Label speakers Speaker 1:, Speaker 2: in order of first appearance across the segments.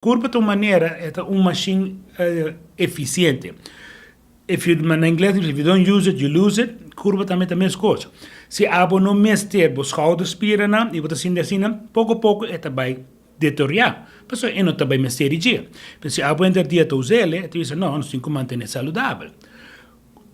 Speaker 1: Kurpa ta un manera, e ta un mashin efisiente. If you, na ingles nan bisa, if you don't use it, you lose it. Kurpa tambe ta meskos. Si abo no mester bo skouderspiernan i bo ta sinti asina, poko poko e ta bai deteriorá. Pasobra e no ta bai mester di dje. Pero si abo henter dia ta us'el, e ta bisa, no, nos tin ku mantené saludabel.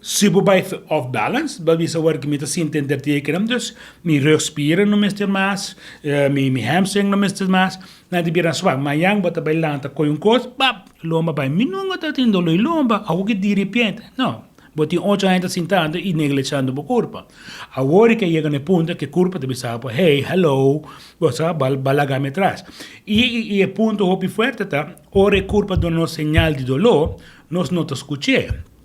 Speaker 1: Si bo bai off balance, bo a bisa awor ki mi ta sinti henter dia kinan, dus mi rugspieren no mester mas, mi mi hamstring no mester mas, nan ta bira swak. Mañan bo ta bai lanta koy un kos, pap, lomba bai. Mi nunka ta tin dolor di lomba, awor ki diripiente. No, bo tin ocho aña ta sintando i neglechando bo kurpa. Awor ke a yega na e punto ke kurpa ta bisa bo, hey, hello, bo sa, bo a laga mi atras. I e punto hopi fuerte ta, ora e kurpa duna nos señal di dolor, nos no ta skuch'é.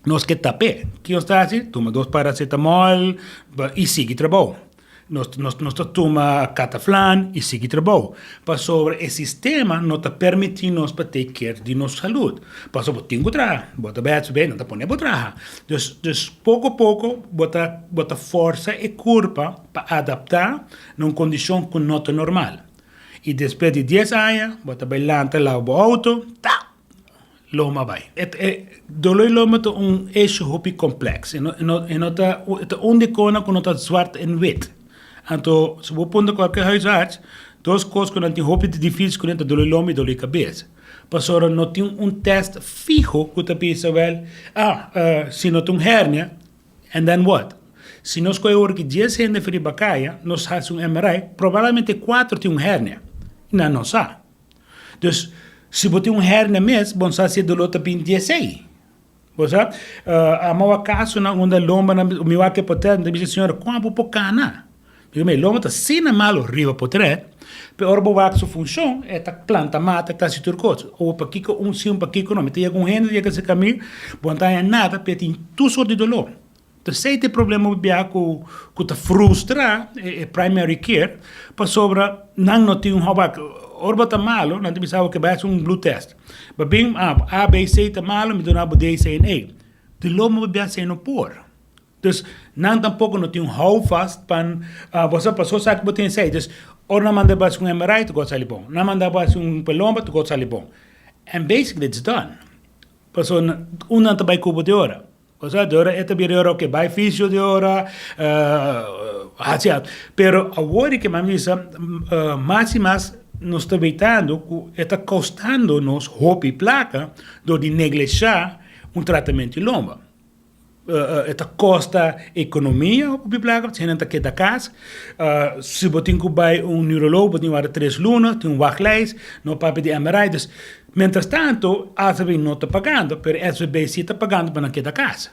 Speaker 1: Nos ke tap'é. Ki nos ta hasi? Tuma dos paracetamol i sigui trabou. Nos nos nos ta tuma Cataflan i sigui trabou. Pasobra e sistema no ta permití nos pa take care di nos salud. Pasobra bo tin ku traha. Bo ta bai hasi no ta pone bo traha. Dus dus poko poko bo ta bo ta forsa e kurpa pa adaptá na un kondishon ku no ta normal. I despues di dies aña bo ta bai lanta laba bo outo, ta! Loma bai. E dolor di loma ta un issue hopi complex. E no, e no, e no ta, e ta un di kona ku no ta zwart en wit. Anto, si bo puntra kualke huisarts, dos kos ku nan tin hopi difisil kuné ta dolor di loma i dolor di kabes. Pasobra no tin un test fiho ku ta bisa wèl, ah, si no ta un hernia, and then what? Si nos kohe ora ki dies hende for riba kaya, nos hasi un MRI, probablemente kuater tin un hernia, i nan no sa. Dus, si bo tin un hernia mes, bo no sa si e dolor ta bin di esei. Bo sa? Amo wak kasonan unda lombanan, mi wak e potret, mi ta bisa, Señora, kon abo por kana? Mi di, Mi lomba ta asina malu riba potret, pero ora bo wak su funshon, e ta planta mata, e ta hasi tur kos. Owo pakiko un si, un pakiko no. Mi ta yega un hende ta yega serka mi, bo no ta haña nada, pero e tin tur sort di dolor. Esei ta e problema hopi bia ku ku ta frustra e primary care pasobra nan no tin un hobak. Ora bo ta malu nan ta bisa bo ke bai hasi un bloed test. Bo bin a A, B, C ta malu mi duna bo D, C en E. Di lomo hopi bia esei no por. Dus nan tampoko no tin un houvast pan bo sa paso sa ku bo tin esei. Dus ora nan manda bo hasi un MRI tur kos sali bon. Nan manda bo hasi un pelomba tur kos sali bon. And basically it's done. Pasobra unda nan ta bai ku bo di ora? Osea, di ora e ta bira di ora, oke, bai fisio di ora, hasi algo. Pero awor di ke mi a bisa, mas i mas nos ta weitando ku e ta kostando nos hopi plaka dor di negleshá un tratamentu di lomba. E ta kosta ekonomia hopi plaka, pasobra hende ta keda kas. Si bo tin ku bai un neurologo bo tin wak tres luna, tin un wachtlijst, no papia di MRI. Dus, Mientras tanto, AZB no ta pagando, pero SVB si ta pagando pa nan keda casa.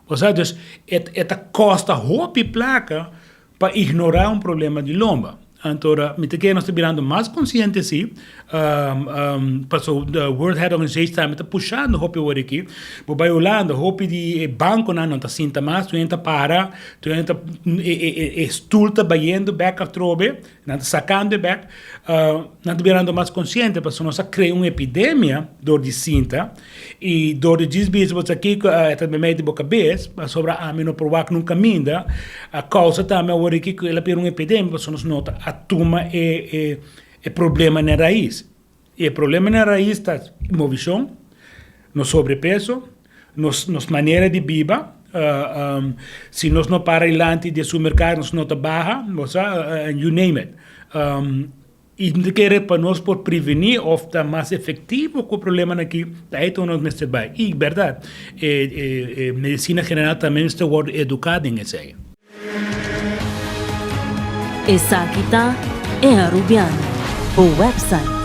Speaker 1: Osea, dus e e ta kosta hopi plaka pa ignorá un problema di lomba. Anto ora mi ta kere nos ta birando mas konsiente si, paso de World Health Organization tambe ta pushando hopi awor aki. Bo bai Hulanda, hopi di e bankonan no ta sinta mas, tur hende ta para, tur hende ta e e e stul ta bayendo bek atrobe. Nan ta sakando e bek. Nan ta birando mas konsiente pasobra nos a krea un epidemia dor di sinta i dor di djis bisa bo sa kiko e ta meimei di bo kabes pasobra ami no por wak nunka minda a kousa tambe awor aki ku el a bira un epidemia pasobra nos no ta a tuma e e problema na rais. I e problema na rais ta movishon, nos sobrepeso, nos nos manera di biba, si nos no para dilanti di e supermerkado nos no ta baha, bo sa, and you name it. I mi ta kere pa nos por preveni of ta mas efektivo ku e problemanan aki, ta ei tur nos mester bai. I bèrdat, e e medisina general tambe mester wòrdu eduká den esei.
Speaker 2: Esaki ta E Arubiano, bo website.